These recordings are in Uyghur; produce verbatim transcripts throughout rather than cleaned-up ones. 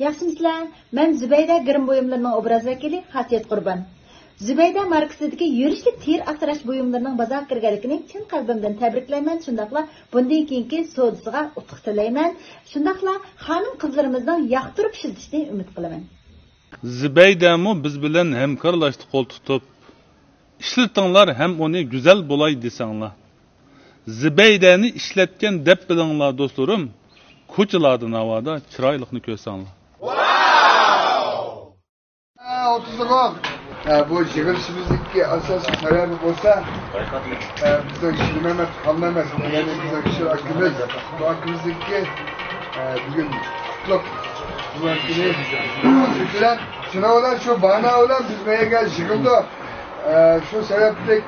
ياخشىمۇسىلەر؟ مەن زۇبەيدە گىرىم بۇيۇملىرىنىڭ ئوبراز ۋەكىلى خاسىيەت قۇربان. زۇبەيدە ماركىسىدىكى يۈرۈشلۈك تېرە ئاسراش بۇيۇملىرىنىڭ بازارغا كىرگەنلىكىنى چىن قەلبىمدىن تەبرىكلەيمەن، شۇنداقلا بۇندىن كېيىنكى سودىسىغا ئۇتۇق تىلەيمەن. شۇنداقلا خانىم-قىزلىرىمىزنىڭ ياقتۇرۇپ ئىشلىتىشىنى ئۈمىد قىلىمەن. زۇبەيدەمۇ بىز بىلەن ھەمكارلاشتى قول تۇتۇپ. ئىشلىتىڭلار ھەم ئۇنى گۈزەل بولاي دېسەڭلار. زۇبەيدەنى ئىشلەتكەن دەپ بىلىڭلار دوستلىرىم، كوچىلاردا ناۋادا چىرايلىقنى كۆرسەڭلار. ئوتتۇزلۇق. ئە، بۇ يىغىلىشىمىزدىكى ئاساسىي سەۋەبى بولسا، ئە، بىزنىڭ شىرمەمەت خانلىرىمىز، يەنى بىزنىڭ كىشىلەر ئاكىمىز، بۇ ئاكىمىزنىڭكى، ئە، بۈگۈن قۇتلۇق تۇغۇلغان كۈنى بىلەن، شۇنىڭ بىلەن شۇ بانا بىلەن بىز بۇ يەرگە يىغىلدۇق. ئە، شۇ سەۋەبلىك،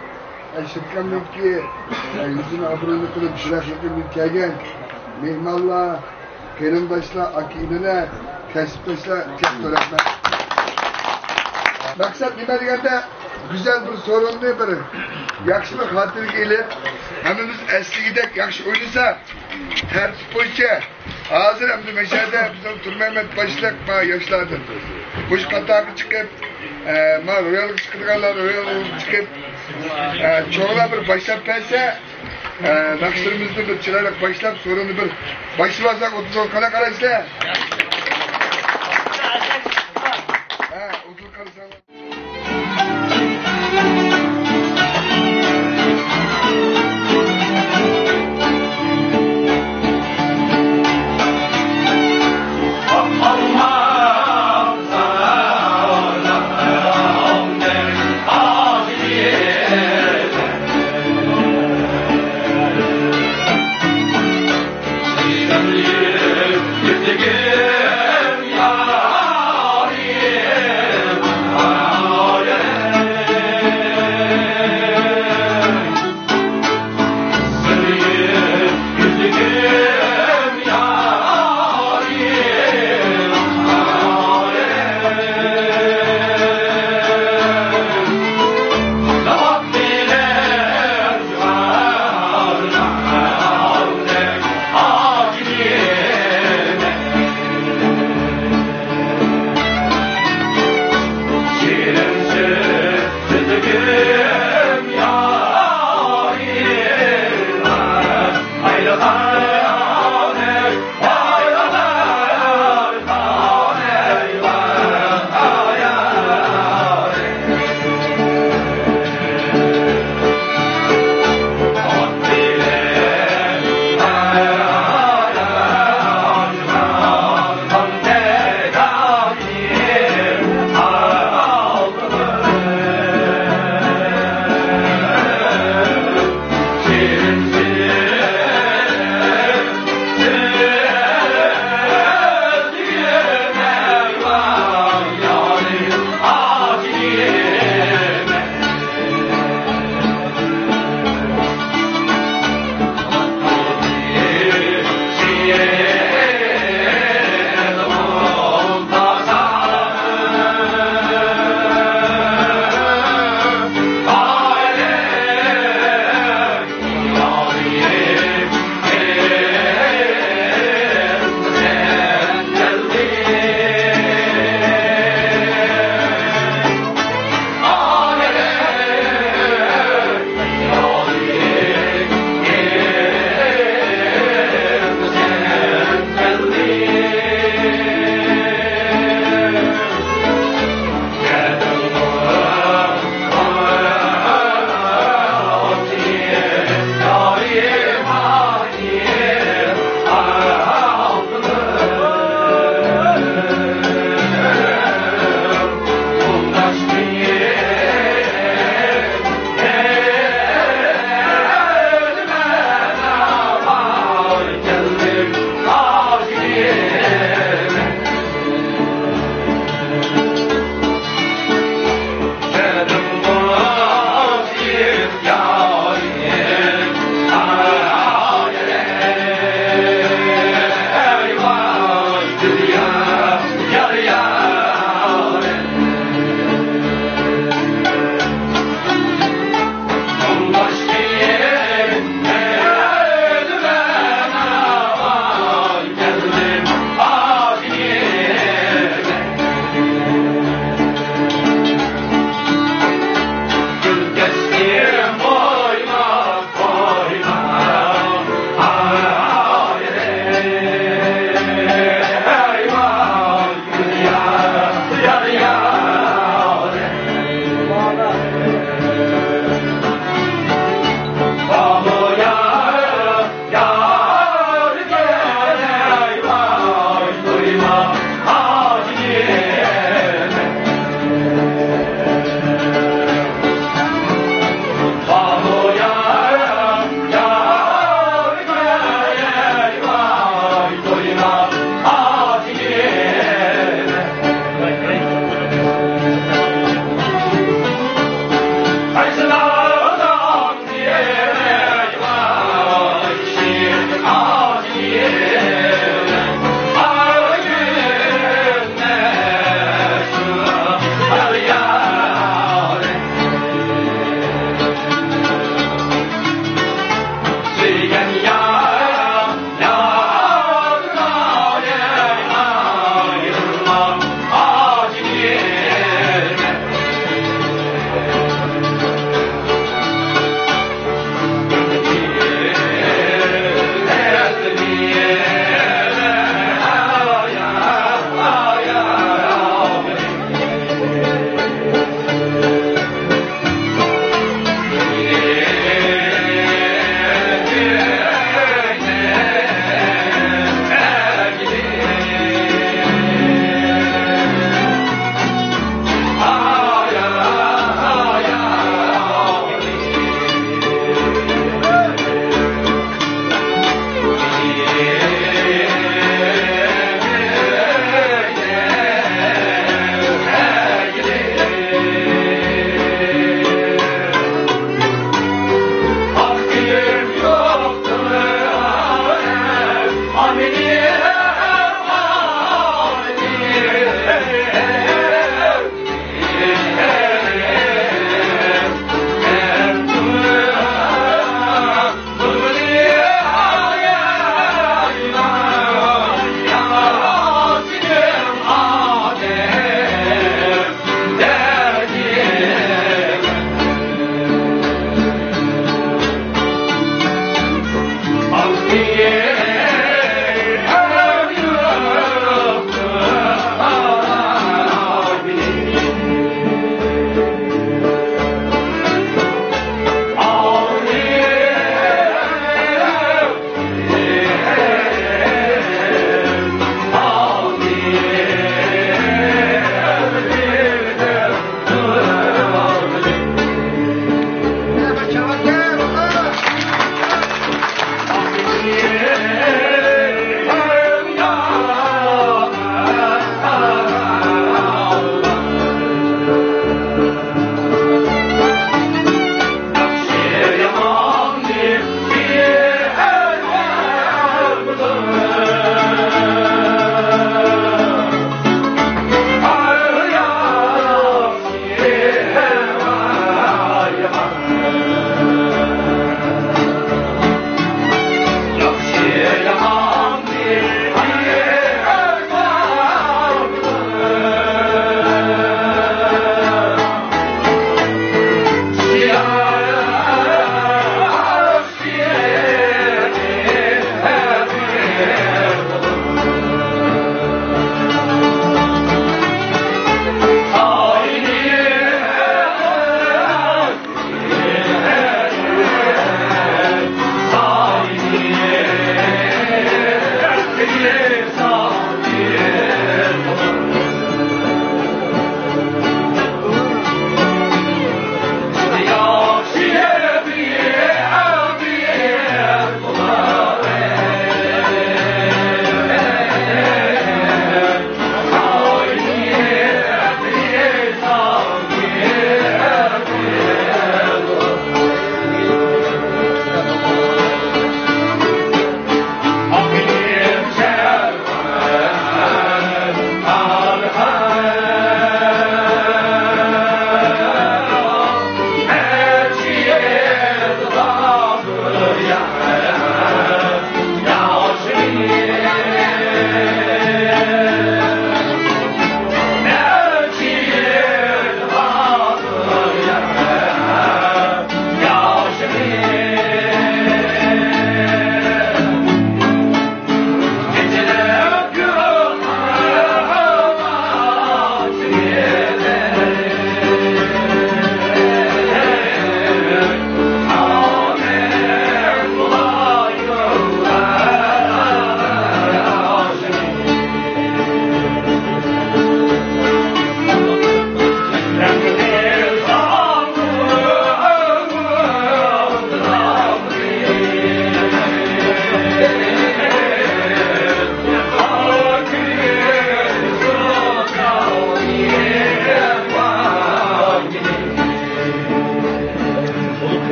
ئە، شىركەتنىڭكى، ئە، يۈزىنى ئابرۇيىنى قىلىپ، يىراقلىقىدىن كەلگەن مېھمانلار، قېرىنداشلار، ئاكا-ئىنىلەر، كەسىپداشلار، كەپ كۆرەرمەن. مەقسەت نېمە دېگەندە، گۈزەل بىر سورۇننى بىر ياخشى بىر خاتىرىگە ئېلىپ، ھەممىمىز ئەسلىگىدەك ياخشى ئوينىساق، تەرتىپ بويىچە ھازىر ئەمدى مەشەدە بىزنىڭ تۇرمەمەت باشلىق ما ياشلاردىن مۇشۇ قاتارغا چىقىپ، ئە، ما رويالغا چىقىدىغانلار رويالغا چىقىپ، ئە، چوڭلار بىر باشلاپ بەرسە، ئە، ناخشىلىرىمىزنى بىر چىرايلىق باشلاپ، سورۇننى بىر باشلىۋالساق، ئوتتۇز قانداق قارايسىلەر؟ ھە، ئوتتۇز قارىساڭلار.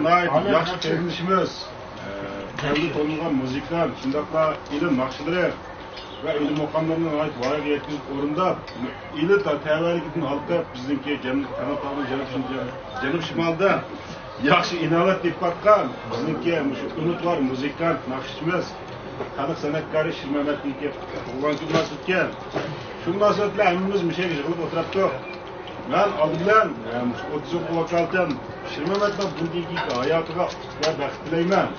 ناھايىتى ياخشى قېرىندىشىمىز، ئە، كەلدى تونۇلغان مۇزىكانت، شۇنداقلا ئىلى ناخشىلىرى ۋە ئىلى مۇقاملىرىنى ناھايىتى ۋايىغا يەتكۈزۈپ ئورۇنداپ، ئىلى تا-، تەۋەلىكىدىن ھالقىپ، بىزنىڭكى جەن-، قەرقىراتاغنىڭ جەنۇب شىنجاڭ، جەنۇب شىمالىدا ياخشى ئىناۋەت تېپىۋاتقان بىزنىڭكى مۇشۇ ئۈمىدۋار مۇزىكانت، ناخشىچىمىز، خەلق سەنئەتكارى شىرمەمەتنىڭكى تۇغۇلغان كۈنى مۇناسىۋىتىكەن. شۇ مۇناسىۋەت بىلەن ھەممىمىز مۇشۇ يەرگە يىغىلىپ ئولتۇرۇپتۇق. مەن ئالدى بىلەن، ئە، مۇشۇ ئوتتۇز يىللىق ۋاكالىتەم شىرمەمەتنىڭ بۇندىن كېيىنكى ھاياتىغا ئۇتۇق ۋە بەخت تىلەيمەن.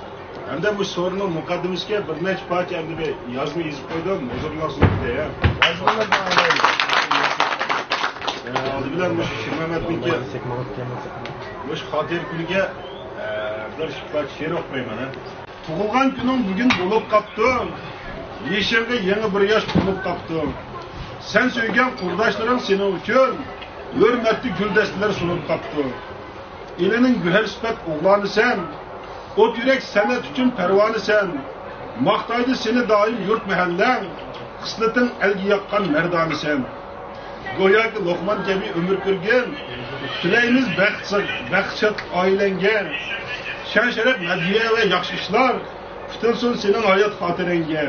ھەمدە مۇشۇ سورۇننىڭ مۇقەددىمىسىگە بىر نەچچە پارچە ئەمدى بىر يازما يېزىپ قويدۇم، ھۇزۇرۇڭلارغا سۇنۇپ بېرەي. ئە، ئالدى بىلەن مۇشۇ شىرمەمەتنىڭكى مۇشۇ خاتىرە كۈنىگە، ئە، بىر ئىككى پارچە شېئىر ئوقۇپ قويىمەن، ھە. تۇغۇلغان كۈنۈڭ بۈگۈن بولۇپ قاپتۇ، يېشىڭغا يېڭى بىر ياش قونۇپ قاپتۇ. سەن سۆيگەن قۇرداشلىرىڭ سېنىڭ ئۈچۈن ھۆرمەتلىك گۈلدەستىلەر سۇنۇپ قاپتۇ. ئېلىنىڭ گۆھەر سۈپەت ئوغلانىسەن، ئوت يۈرەك سەنئەت ئۈچۈن پەرۋانىسەن. ماختايدۇ سېنى دائىم يۇرت مەھەللەڭ، خىسلىتىڭ ئەلگە ياققان مەردانىسەن. گوياكى لوقمان كەبى ئۆمۈر كۆرگىن، تىلەيمىز بەخت، بەخت شاد ئائىلەڭگە. شان-شەرەپ، مەدھىيە ۋە ياخشى ئىشلار پۈتۈلسۇن سېنىڭ ھايات خاتىرەڭگە.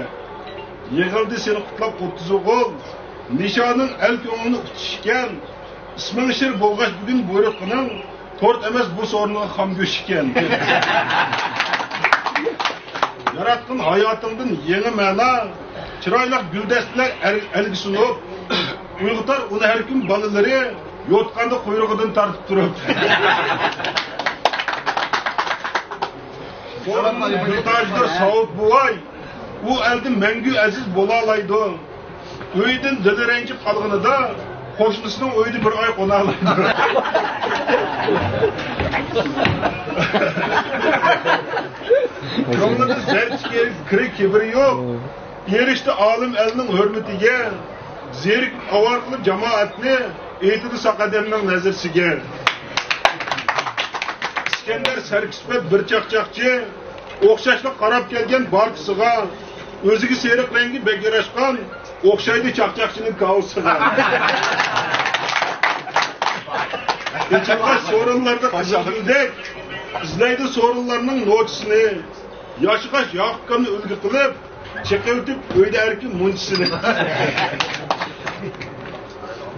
يىغىلدى سېنى قۇتلاپ ئوتتۇز ئوغۇل، نىشانىڭ ئەل كۆڭلىنى ئۇتۇش ئىكەن. ئىسمىڭ شىر بولغاچ بۈگۈن بۇيرۇتقىنىڭ، تورت ئەمەس بۇ سورۇنغا خام گۆش ئىكەن. ياراتقىن ھاياتىڭدىن يېڭى مەنا، چىرايلىق گۈلدەستىلەر ئەل-، ئەلگە سۇنۇپ، ئويغىتار ئۇنى ھەر كۈن بالىلىرى، يوتقاندا قۇيرۇقىدىن تارتىپ تۇرۇپ. سورۇننىڭ بىر تاجىدۇر ساۋۇت بوۋاي، ئۇ ئەلدە مەڭگۈ ئەزىز بولالايدۇ. ئۆيىدىن دىلى رەنجىپ قالغىنىدا، قوشنىسىنىڭ ئۆيىدە بىر ئاي قونالايدۇ. كۆڭلىدە زەر، كىرى، كىبىر يوق. ئېرىشتى ئالىم ئەلنىڭ ھۆرمىتىگە. زېرىكىپ ئاۋارە قىلىپ جامائەتنى، ئېيتىدۇ ساق ئادەمنىڭ نەزىرىسىگە. ئىسكەندەر سەركىسپەت بىر چاقچاقچى، ئوخشاشلا قاراپ كەلگەن بارچىسىغا. ئۆزىگە سېرىق رەڭگى بەك ياراشقان، ئوخشايدۇ چاقچاقچىنىڭ كاۋىسىغا. ئېچىلغان سورۇنلاردا قىزىل گۈلدەك، ئىزدەيدۇ سورۇنلارنىڭ نوچىسىنى. ياشىغاچ ياقۇپكامنى ئۈلگە قىلىپ، چېقىۋېتىپ ئۆيدە ئەركىن مۇنچىسىنى.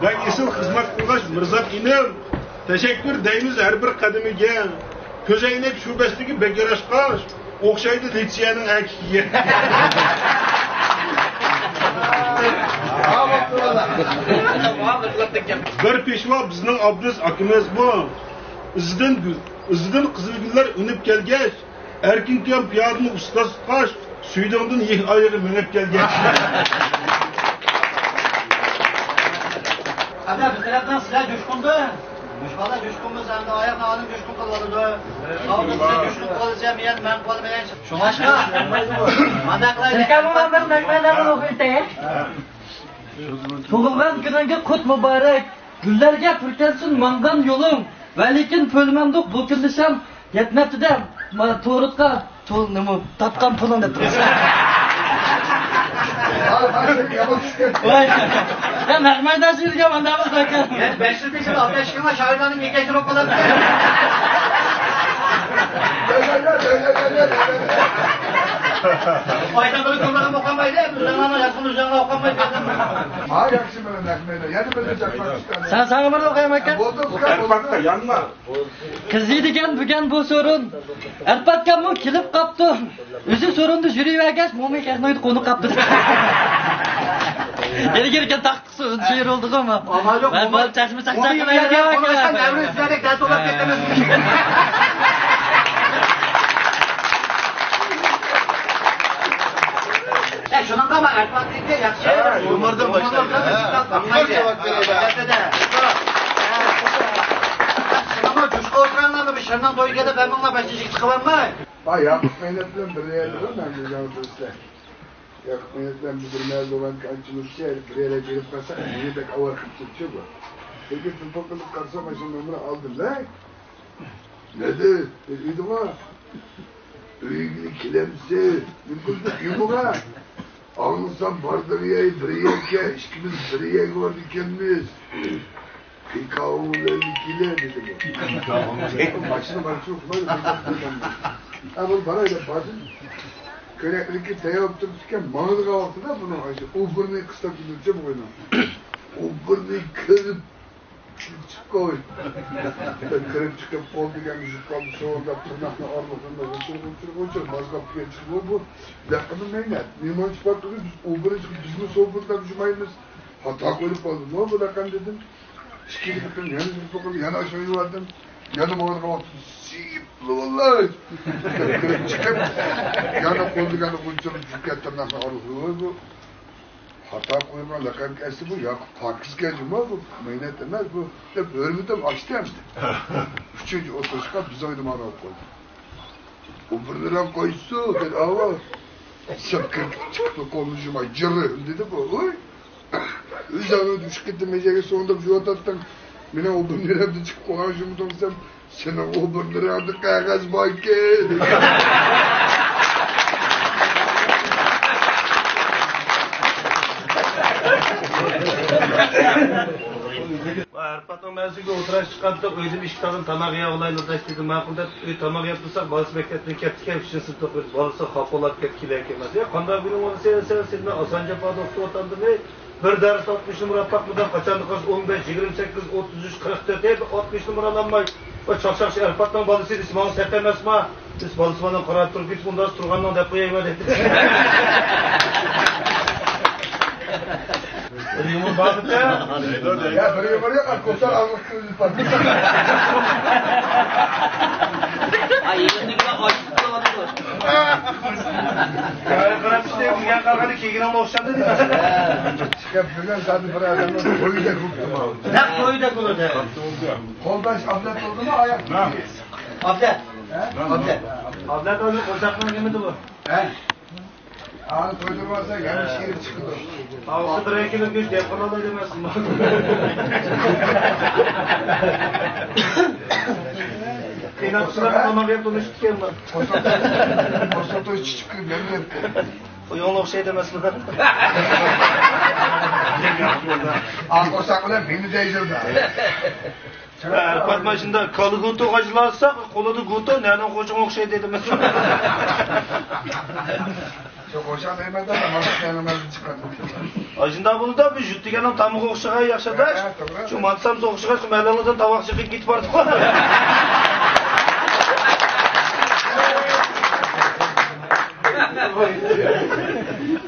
بەك ئېسىل خىزمەت قىلغاچ مىرزات ئىنىم، تەشەككۈر دەيمىز ھەر بىر قەدىمىگە. كۆزەينەك شۇبەسلىكى بەك ياراشقاچ، ئوخشايدۇ لىتسىيەنىڭ ئەركىكىگە. بىر پېشۋا بىزنىڭ ئابدۇز ئاكىمىز بۇ. ئىزىدىن، ئىزىدىن قىزىل گۈللەر ئۈنۈپ كەلگەچ، ئەركىنكام پىيادىنى ئۇستاز تۇتقاچ، سۈيدۈڭدىن يىھ ئايىغى مېڭىپ كەلگەن. ئەمدى بىز تەرەپتىن سىلەر جۇشقۇندۇر. مۇشۇ بالا جۇشقۇنمىز، ئەمدى ئاياقنى ئالىم جۇشقۇن قىلىۋالىدۇ. ساۋۇت سىلەر جۇشقۇن قىلىۋالىسەن، مەن، مەن قىلىۋالمىغان. شۇڭلاشقا، مانداق قىلايلى. تۇغۇلغان كۈنۈڭگە قۇت مۇبارەك. گۈللەرگە پۈركەنسۇن ماڭغان يولۇڭ. ۋەلىكىن پۆلمەندۇق بۇ كۈندە شام يەتمەپتىدە، ما-، تورۇتقا تول نېمە تاپقان پۇلۇڭ دەپ تۇرىسىز. ۋاي. يا، مەخمەرداش يۈرگەن مانداق بولسا ئاكا. يا، بەش يىل تېشىپ، ئالتە ياش كىرگەن شائىرلارنىڭ كېكەچ بولۇپ قالاتتى. پايدا بىلىپ تۇرغان ئوقۇمايدۇ، ئۆزۈڭلارنىڭ يازغان ئۆزۈڭلار ئوقۇمايدۇ. ھا، ياخشى، مانا مەخمەرداش. يەنە بىر چاقماق چىققان. ساڭا، ساڭا بىر ئوقۇيمەن ئاكا. بولدى، ئۇكا، بولدى. ئەرپاققا يانما. قىزىيدىكەن بۈگۈن بۇ سورۇن. ئەرپاتكەنمۇ كېلىپ قاپتۇ. ئۆزى سورۇندا يۈرۈۋەرگەچ، مومىن خەقنىڭ ئۆيىدە قونۇپ قاپتۇ. ئىلگىرىكى تاختىقسۇ ئۆزى شېئىر بولدىغۇ ما. ئامال يوق، مەن مومىن، بۇ چەشمە چاقچاق مومىن بىلەن يەرگە يۈرۈۋەرگەن. قونۇشقان دەۋرى سىزلەردەك دەرس ئوقۇپ كەتكەنمىز. ئە، شۇنىڭغا ما ئەرپاتنىڭكى ياخشى. ھە، يۇمۇردىن باشلايلى. ھە، يۇمۇر جاۋاب بېرەيلى. شۇنىڭغا جۇشقا ئولتۇراڭلارمۇ، بىر شىرنىڭ تويىغا كېلىپ، ھەممىڭلار باشتىن چىقىۋالماي. ھا، ياقۇپ مەينەت بىلەن بىر يەردە بۇ، مەن بىلگەن بىلسە. ياقۇپ مەينەت بىلەن بىر مەھەلدە بولغان قانچە مۇشۇ بىر يەرگە بېرىپ قالساق، مېنى بەك ئاۋارە قىلىپ كېتىشى بۇ. لېكىن تېلېفون قىلىپ قارىسام، مانا شۇ نومۇرنى ئالدىم، ھەي. نەدىر، ئۆيدىمۇ؟ ئۆيگىلا كېلەمسىز؟ نېمە قىلدى ئۆيىمۇ بار؟ ئاڭلىسام، باردىڭ يەي بىر يەرگە، ئىككىمىز بىر يەرگە بارىدىكەنمىز. پىكاۋلىكىلەر دېدى بۇ. ماشىنا بارچە ئۇقمايدۇ. ھە، بۇ باراي دەپ باردىم. كۆرەكلىككە تەييار بولۇپ تۇرۇپتىكەن، ماڭىدىغان ۋاقتىدا بۇنىڭ ئاشۇ ئوبۇرنى قىستاپ كېتىۋېتىپچۇ بۇ قوينىڭ. ئوبۇرنى كىرىپ چىقىپ قوي. كىرىپ چىقىپ قول دېگەن ئۈزۈپ قالدى، سوۋۇرلاپ تىرناقنى ئارىلىقىنى غۇچۇر، غۇچۇر، غۇچۇر، مازلاپ كېلىپ چىقىپ بۇ، بۇ لەققىدىن مەينەت. نېمانچە پات تۇرىمىز، بىز ئوبۇرنى چىقىپ بىزمۇ سوۋۇرلاپ جۇمايمىز. خاتا قويۇپ قالدىمۇ بۇ لەقەم دېدىم. ئىككىنچى قېتىم يەنە بىر توقۇم يەنە ئاشۇ يۇۋاردىم. يەنە ماڭىدىغان ۋاقتىدا زىپلا ۋاللاي. كىرىپ چىقىپ، يەنە قول دېگەن غۇچۇر، جۈكەت تىرناقنى ئارىلىقىنى بۇ. خاتا قويغان لەقەمگە ئەسلى بۇ ياقۇپ پاكىزكەن جۇمۇ بۇ، مەينەت ئەمەس بۇ، دەپ ھۆرمىتىم ئاشتى ئەمدى. ئۈچىنچى ئوتتۇرىشقا بىز ئوينىماقنى ئالىپ قويدى. ئۇ بىرلىرەم قايسى دېدى، ئاۋۇ. سەپ كىرىپ چىقىپلا قولىنى جۇماي، جىررىم دېدى بۇ، ۋوي. ئۆزۈڭ ئۈچ قېتىم مەجەگە سوڭداپ جۇۋاتاتتىڭ. مېنىڭ ئۇ بىرلىرەمدىن چىقىپ قالغان جۇمۇ دەڭسەم، سېنىڭ ئۇ بىرلىرەڭدە قەغەز باركەن. ئەرپاتنىڭ مەنزىلىگە ئولتۇراش چىقاتتۇق، ئۆيدىن ئىككى تازا تاماق يەۋالايلى دەش دېدى، ماقۇل دەپ، ئۆي تاماق يەپ تۇرساق، بالىسى مەكتەپتىن كەپتىكەن، ئۈچىنچى سىنىپتا ئوقۇيدۇ، بالىسى خاپىلاپ كەتتى، كېلەر كەلمەس. يا قانداق گۈلۈڭ بولسا سەن، سەن، سەن، سەن ئاسان جاپادا ئوقۇتۇۋاتامدىمۇ؟ بىر دەرس ئاتمىش نومۇر ئاپتاق بىلەن قاچان دېسە ئون بەش، يىگىرمە سەككىز، ئوتتۇز ئۈچ، قىرىق تۆت، ھەي، بىر ئاتمىش نومۇر ئالالماي. ۋاي چاقچاقچى ئەرپاتنىڭ بالىسى دېسە، ماڭا سەت ئەمەسما؟ بىز بالىسى مانا قاراپ تۇرۇپ كېتىپ، ئۇنداق تۇرغاننىڭ دەپ قويايما دەيدۇ. بىر يۇمۇر بار بىتە. يا، بىر يۇمۇر يوق، كوسار ئاغلىق كىرىپ بار. ئاي، يېقىندىكىلەر ئاچلىق قىلىۋاتىدۇ. قاراپ ئىشتە بىلگەن قالغاندا كىيگىنىڭ ئوخشامدۇ دېمەسمۇ؟ چىقىپ يۈرگەن زادى بىر ئادەمنىڭ تويىدەك بولۇپتۇ. نەق تويىدەك بولىدۇ. قولداش ئابلەت بولدىمۇ ئاياق؟ ئابلەت. ھە؟ ئابلەت. ئابلەت ئۆزى قوشاقنىڭ نېمىدى بۇ؟ ھە؟ ئانى تويدۇرماسا يەنە ئىچكىرى چىقىدۇ. ئاغزى بىر ئەكىلىپ گۆش دەپ قالالىدى ئەمەسمۇ؟ قىيناپ سىلاپ تاماق يەپ تونۇشۇپتىكەن بۇ. قوشاق توي چۈشۈپ كىرىپ يەنە يەپتۇ. ئۇيۇڭغا ئوخشايدۇ ئەمەسمۇ؟ ئاق قورساق بىلەن مېنى دەيدۇ-دە. پاتما شۇنداق، كالا گۇتۇ غاجىلاتساق، قولىدا گۇتۇ، نەنىڭ قوشۇڭغا ئوخشايدۇ دېدىم. شۇ قوشاق دەيمەن-دە، ماڭا چىقىدۇ. ئاشۇنداق بولىدۇ، بىز يۇت دېگەننىڭ تامىقى ئوخشىغان ياخشى ئاداش. ھە، توغرا. شۇ مانتىسام ئوخشىغان، شۇ مەللىڭىزدىن تاۋاق چېقىپ كېتىپ بارىدۇ.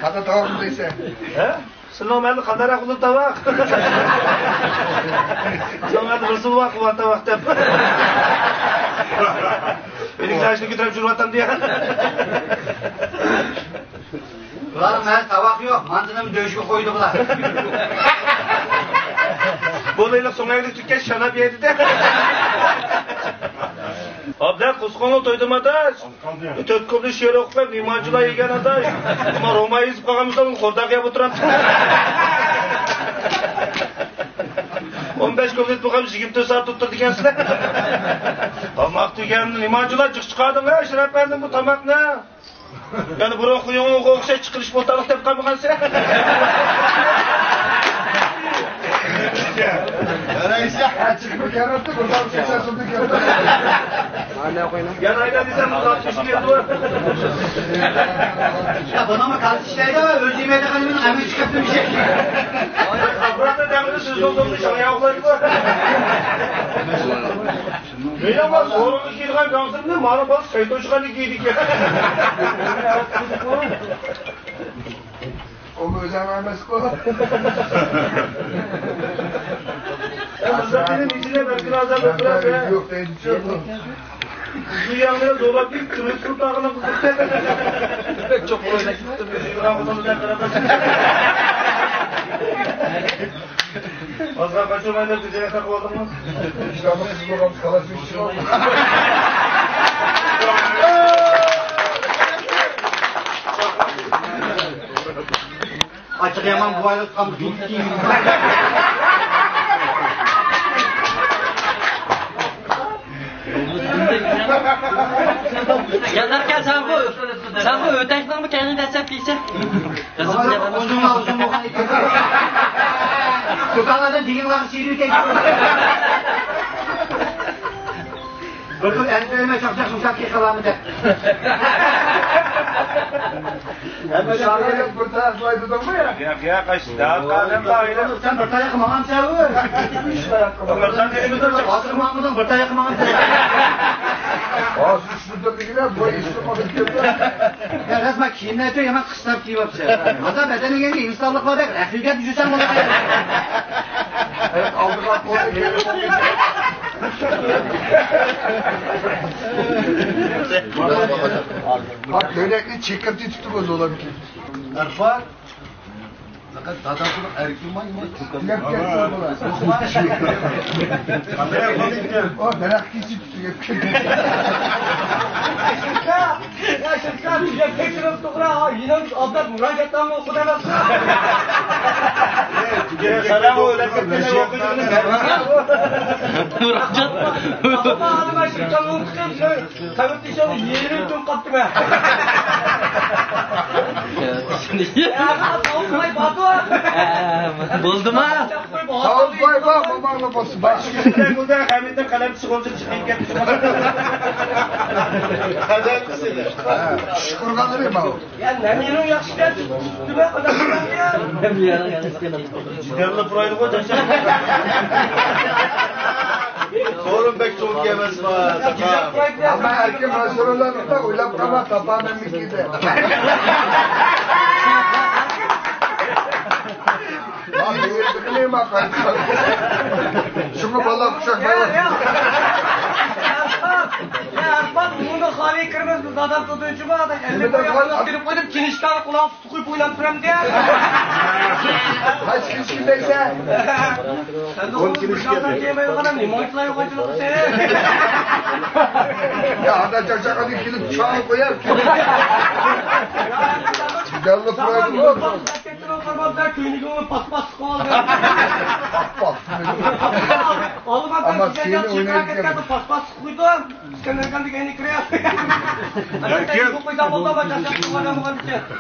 قانداق تاۋاق دەيسەن؟ ھە؟ سىلىنىڭ مەندە قانداقراق بولىدۇ تاۋاق؟ سىلىنىڭ مەندە بىر سىلۋاق بار تاۋاق دەپ. مېنىڭ زاشنى كۆتۈرۈپ جۈرۈۋاتامدۇ يا؟ بۇلار مەن تاۋاق يوق، مانتىنىمۇ دۆشكە قويدى بۇلار. بۇ ھېلىقى سۆڭەكلىك تۈگىگەچ شاناپ يەيدۇ-دە. ئابلەت قۇسقۇڭنى تويدۇرما ئاداش. تۆت كوپلى شېئىر ئوقۇپ بېرىپ مېھمانچىلار يېگەن ئاداش. ئەمما روماي يېزىپ قالغان بولسا ئۇنى قورداققا يەپ ئولتۇرامسەن. ئون بەش كوپلېت بولغان يىگىرمە تۆت سائەت ئولتۇردىكەنسىلەر. تاماق دېگەن مېھمانچىلار جىق چىقاردىڭ ھە، ئەشرەپ ئەپەندىم بۇ تاماقنى. يەنە بۇرۇنقى يۇڭغا ئوخشاش چىقىرىش بولتاقلىق دەپ قالمىغانسىلەر. يەنە ئايلاندىسەم بۇ تارتىشنى يەتتى. يا بۇنىڭمۇ كالىسى ئىشلەيدۇ، ئۆزى يېمەيدىغان نېمىنى ئەمگە چىقىرىپ يېيىشى. ئاپپاراتتا دەمدە سىز دوختۇرنى شاڭياۋلايدۇ. مېنىڭ بار سورۇنغا كىيىدىغان گاڭسىرىمنى مانا بار سەيدوشخاندا كىيىدىكەن. ئۇمۇ ئۆزەڭ ئەمەسقۇ. ئە، مۇزاتىنىڭ ئىچىدە بەلكى ئازاب ئۆتتۈرەر. يوق دەيدىچۇ. بۇ ياڭنى زورلاپ كېلىپ، تۈرمە تۇتۇپ تاغىنىڭ قىزىقتى. بەك چوڭ ئويناپ كېتىپتۇ. ئازغا قاچۇرماي دەپ بىزگە تاقىۋالدىڭمۇ؟ ئىشلارنى قىز بولغان خالاس بىر ئىش بار. ئاچچىقى يامان بۇ ئايلىق تامغا كېتىپ كېيىن. يازاركەن سەنغۇ، سەنغۇ ئۆتەشنىڭمۇ كەينىدە دەسسەپ كېيىسەن. ئۇزۇن، ئۇزۇن بولغان ئىكەن. دۇكانلاردىن دېگىڭلارغا سىيرىۋېتەي. بىر خىل ئەنسىرىمە چاقچاق شۇمشاق كېلىپ قالامدۇ دەپ. ھەممە شاگىرت بىر تەرەپ قىلاي دېدىڭمۇ يا؟ ياق، ياق، ئاش، دەۋاتقانىم بار ئىدى. سەن بىر تاياققا ماڭامسەن ئۇ؟ بىر تاياققا ماڭامسەن؟ ھازىر ماڭمىدىڭ، بىر تاياققا ماڭامسەن؟ ھازىر شۇ دېگىنە بۇ ئېسىمگە كەلدى. يا، رەسمەن كىيىملەرچۇ يامان قىستاپ كىيىۋاپسەن. ھازا بەدەنگە ئىنسانلىق بار دەپ، رەخنىگە يۈرسەڭ بولىدۇ. ئالدىغا قويۇپ. ھا، كۆينەكنى چېكىرتى تۇتۇپ ئۆزى ئۇلارنىڭكى. ئەرباب. پەقەت داداسىنىڭ ئەركىنى تۈگەپ كەتسە بولار. ئۇ دەرەخ كېسىپ تۈگەپ كەتتى. يا شىركەت، تۈگەپ كەتسىڭىز توغرا، يېنىڭ ئابلەت مۇراجىئەتنامە ئوقۇدى ئەمەسمۇ؟ سەلام ئەلەيكۇم. مۇراجىئەت. ئالما، ئالما، شىركەت، قەۋىتىشىڭ يېرىم تۈن قاپتىمەن. يا، ساۋۇتباي باتۇر. بولدىما؟ ساۋۇتباي بار، ماماڭلا بولسۇن، بار. شۈكۈر، ھەمىدە قەلەم چىقىۋالسۇن، چىقىپ كەتسۇن. قەدەر سېنى. شۈكۈرغانلىرى بار. يا، نەمىنىڭ ياخشىكەن، تۇتتۇمە، قانداق قىلدىڭ يا؟ نەمىنىڭ ياخشىكەن. جىگەرلا پۇرايدىغۇ، جاشا. سورۇن بەك چوڭ ئەمەسما، ساقا. ئەمما ئەركىن مەسرۇرلارنى ئويلاپ قالما، تاپانىمنىڭكى دە. شۇڭا بالا قۇشاق يا، يا. يا، ئەرباب، بۇنى خالىي كىرمىز، بىز ئادەم تۇتۇنچىما، ئادەم ئەللىك كىرىپ قويدۇم، كىنىشكاغا قۇلاق قويۇپ ئويلاپ تۇرامدى. قايسى كىشى دەيسەن؟ سەن ئون كىشى دەيمەيدىغان نېمە ئويتىلا يوق ئېيتىلىپ سېنى. يا، ئادا چاقچاقنى كېلىپ چاڭ قويار. دەللا تۇرايدۇ. كۆينىكىڭنى پاسپاس قىلىپ ئالدىم. ئالما، ئەمما سېنى ئوينايدىكەن. پاسپاس قىلىپ قويدۇم.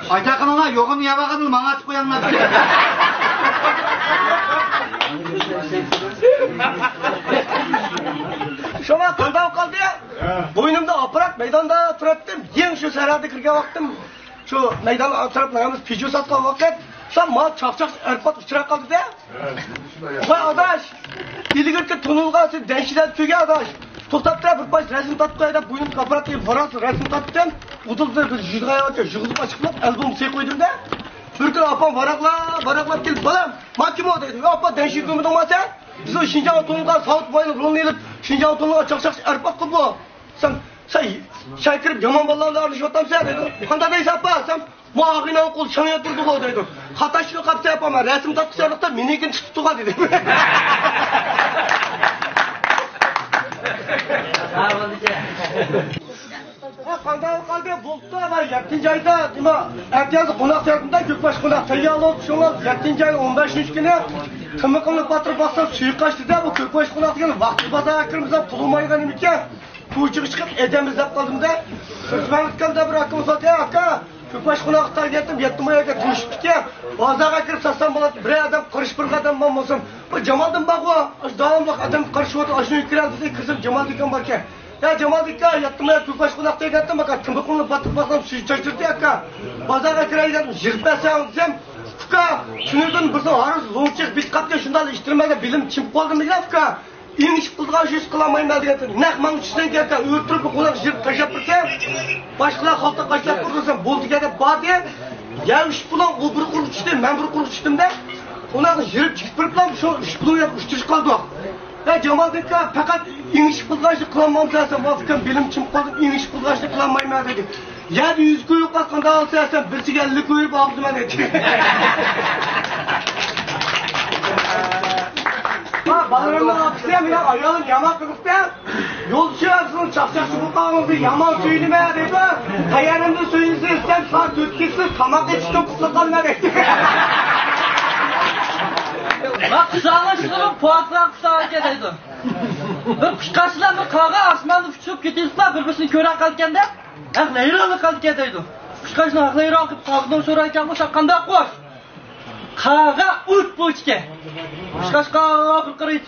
ئايتاقىنىڭلار يوغىنى يەۋالغىنىلا ماڭا ئاتىپ قوياڭلار. شۇڭا قانداق قالدى؟ بوينۇمدا ئاپپارات مەيداندا تۇراتتىم. يېڭى شۇ سەھرادا كىرگەن ۋاقتىم. شۇ مەيدان ئەتراپىدا ھەممىسى پىژو ساتقان ۋاقىت. شۇ ماڭا چاقچاق ئەرپات ئۇچراپ قالدى-دە. ۋاي ئاداش، ئىلگىرىكى تونۇلغان سېنى دەنشىدە تۈگە ئاداش. توختاپ تۇر، بىر پارچە رەسىم تارتىپ قوياي دەپ بوينۇمدىكى ئاپپاراتنى بىراز رەسىم تارتتىم. ئۇدۇلدا بىر يۈزگە ياقى يىغىلىپ ئاچىقلاپ ئالبومغا سېلىپ قويدۇم-دە. بىر كۈنى ئاپام ۋاراقلاپ، ۋاراقلاپ كېلىپ، بالام، ما كىم ئۇ دەيدۇ. ئاپا، دەنشىدە كۆرمىدىڭما سەن؟ بىز ئۇ شىنجاڭغا تونۇلغان ساۋۇت باينىڭ رولىنى ئېلىپ، شىنجاڭغا تونۇلغان چاقچاق ئەرپات قىلدۇق. سەن، سەن شاي كىرىپ يامان بالىلار بىلەن ئارىلىشىۋاتامسەن دەيدۇ. قانداق دەيسەن ئاپا؟ سەن ما ئاغىنەڭ قول شاڭ ياتۇردىغۇ دەيدۇ. خاتا ئىشقا قاپسەن ئاپا، مەن رەسىم تارتقۇچىلىقتا مېنىڭكىنى تۇتۇپ تۇرغان دېدى. ھە، قانداق قالدى؟ بولۇپتۇ، مانا يەتتىنچى ئايدا، نېمە، ئەتىيازدا قوناق سەۋەبىدە كۆكباش قوناق تەييارلىق، شۇڭا يەتتىنچى ئاينىڭ ئون بەشىنچى كۈنى تىمىقىمنى باتۇرۇپ باقسام، سۈيى قاچتى-دە، بۇ كۆكباش قوناق دېگەن ۋاقتى بازارغا كىرمىسەم، پۇلۇم بارغان نېمىكەن؟ كوچىغا چىقىپ ئادەم ئىزدەپ قالدىم-دە. سۆزمەن ئۆتكەندە بىر ئاكام ساتتى، ئاكا، كۆكباش قوناق تەييارلىدىم، يەتتە ماي ئەكەپ گۆشتىكەن. بازارغا كىرىپ ساتسام بولاتتى، بىرەر ئادەم قېرىشىپ بارغان ئادەم بار بولسۇن. بۇ جامالدىن بارغۇ، داۋاملىق ئادەم قېرىشىۋاتىدۇ، ئاشۇنى كىرەم دېسە، كىرسەم جامالدىن باركەن. يا جامالدىن ئاكا، ياتتىمۇ يا كۆكباش قوناق دېگەنتىم ئاكا، تىمىقىڭنى باتۇرۇپ بارسام سۈيى چاچرىدى ئاكا. بازارغا كىرەي دېدىم، يىغىپ بەرسەڭ دېسەم، ئۇكا، تۈنۈگۈن بىزنىڭ ھارۋىمىز لوڭ چىقىپ بېتى قاپتىكەن، شۇنداق ئىتتىرمەيدە بىلىم چىمىپ قالدىم دېگەن ئۇكا. ئېڭىشىپ قىلىدىغان ئىش قىلالمايمەن دېگەنتىم. نەق ماڭا چۈشسەڭ ئاكا، ئۆلتۈرۈپ بۇ قوناق يىغىپ تاشلاپ بېرسەم، باشقىلار قالتاق قاچىلاپ تۇرسۇن، بولدى دەپ باردى. يا ئۈچ پۇلۇڭ، ئۇ بىر قۇرۇق چۈشتى، مەن بىر قۇرۇق چۈشتۈم-دە. قوناقنى يىغىپ چىقىپ بېرىپلا شۇ ئۈچ پۇلۇڭ يەپ ئۇچرىشىپ قالدۇق. يا جامالدىن ئاكا، پەقەت ئېڭىشىپ قىلىدىغان ئىشنى قىلالمامسەن دېسەم، ۋاي ئۇكام، بېلىم چىمىپ قالدىم، ئېڭىشىپ قىلىدىغان ئىشنى قىلالمايمەن دېدى. يەردە يۈز كويۇپ قالسا قانداق قىلىسەن دېسەم، بىرسىگە ئەللىك كويۇپ ئالدىم مەن دېدى. ھا، بالىلىرىمنىڭ ئاپىسى ھەم مېنىڭ ئايالىم يامان قىزىقتى. يولدىشىم سىزنىڭ چاقچاقچى بولغانلىقىڭىزنى يامان سۆيدىمەن دەيدۇ. قەيەردىن سۆيدى دېسەم، سائەت تۆتكىسى تاماق ئېتىشتىن قۇتۇلۇپ قالدىم دەيدۇ. ما قۇشاقلاشتۇرۇپ پوۋاقلار قۇشاق ئەكەن دەيدۇ. بىر قۇشقاچلار بىر قارغا ئاسماندا ئۇچۇپ كېتىۋېتىپلا بىر-بىرسىنى كۆرە قالىدىكەن-دە، ھەق ھەيرانلىق قالىدىكەن دەيدۇ. قۇشقاچنىڭ ھەق ھەيران قىلىپ قارغىدىن سورايدىكەن بولسا، قانداق قۇش؟ قاغا ئۇچ بوچكە. قۇشقاچقا بىر قارا ئىت.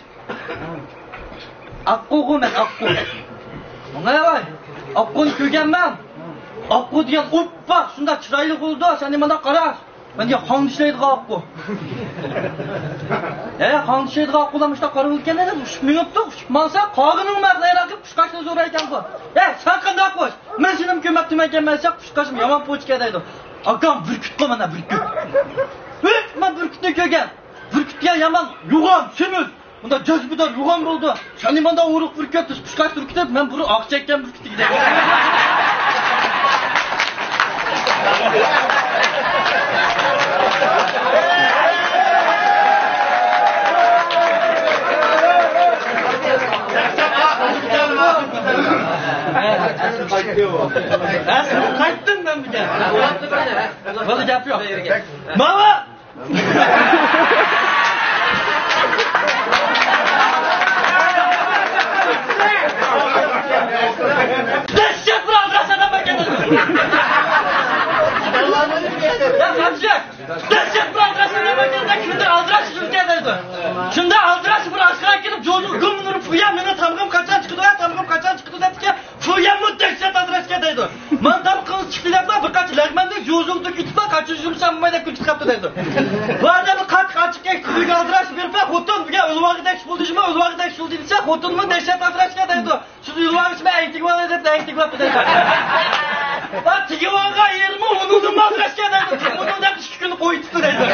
ئاققۇغۇ مەن، ئاققۇ. ماڭا ۋاي. ئاققۇنى كۆرگەنمەن. ئاققۇ دېگەن ئوپپا، شۇنداق چىرايلىق بولىدۇ. سەن نېمانداق قارا؟ مەن دېگەن خاڭدا ئىشلەيدىغان ئاققۇ. ھە، خاڭدا ئىشلەيدىغان ئاققۇلار مۇشۇنداق قارا بولىدىكەن دەپ، ئۇچۇپ مېڭىپتۇ. ئۇچۇپ ماڭسا، قاغىنىڭ مەقلەيرەك قۇشقاچنى زورايكەنغۇ. ھە، سەن قانداق قۇش؟ مەن سېنىمۇ كۆرمەپتىمەنكەن، مەن سەن قۇشقاچمۇ يامان پوچىكەن دەيدۇ. ئاكام بۈركۈتقۇ مانا بۈركۈت. ھېي، مەن بۈركۈتنى كۆرگەن. بۈركۈت دېگەن يامان يوغان، سېمىز. مۇنداق جاذبىدار يوغان بولىدۇ. سەن نېمانداق ئورۇق بۈركۈت، قۇشقاچ بۈركۈت دەپ، مەن بۇرۇن ئاق چەككەن بۈركۈت دېگۈدەك. ئەسلى قايتتىم مەن بۇ گەپ. بۇنى گەپ يوق. ماما! دەھشەت بىر ئالدىراش ئادەم باركەن. يا قامچى، دەھشەت بىر ئالدىراش ئادەم باركەن، كىمدۇر ئالدىراش يۈرگەن دەيدۇ. شۇنداق ئالدىراش بىر ئاشخانىغا كىرىپ، جوزۇ گۈم ئۇرۇپ، يا مېنىڭ تامغىم قاچان چىقىدۇ، يا تامغىم قاچان چىقىدۇ دەپتىكەن. فۇيەنمۇ دەھشەت ئالدىراشكەن دەيدۇ. مانا تامىقىڭىز چىقتى دەپلا بىر قانچە لەغمەننى يوزۇلدى كۈتۈپلا قاچا يۇمسام بولماي دەپ كۈتۈپ قاپتۇ دەيدۇ. بۇ ئادەمنى قاتتىق ئاچچىق كەچتە ئۆيگە ئالدىراش بېرىپلا خوتۇن بۇگەن ئۆلۈۋالغۇدەك ئىش بولدى جۇمۇ، ئۆلۈۋالغۇدەك ئىش بولدى دېسە خوتۇنمۇ دەھشەت ئالدىراشكەن دەيدۇ. سىز ئۆلۈۋالغۇچىمۇ ئەيتىگىۋالاي دەپ ئەيتىگىۋاپتۇ دەيدۇ. بار تېگىۋالغان يېرىمۇ ئۇنىڭدىن ئالدىراشكەن دەيدۇ. تېخى ئۇنىڭ دەپ ئىككى كۈن قويۇپ دەيدۇ.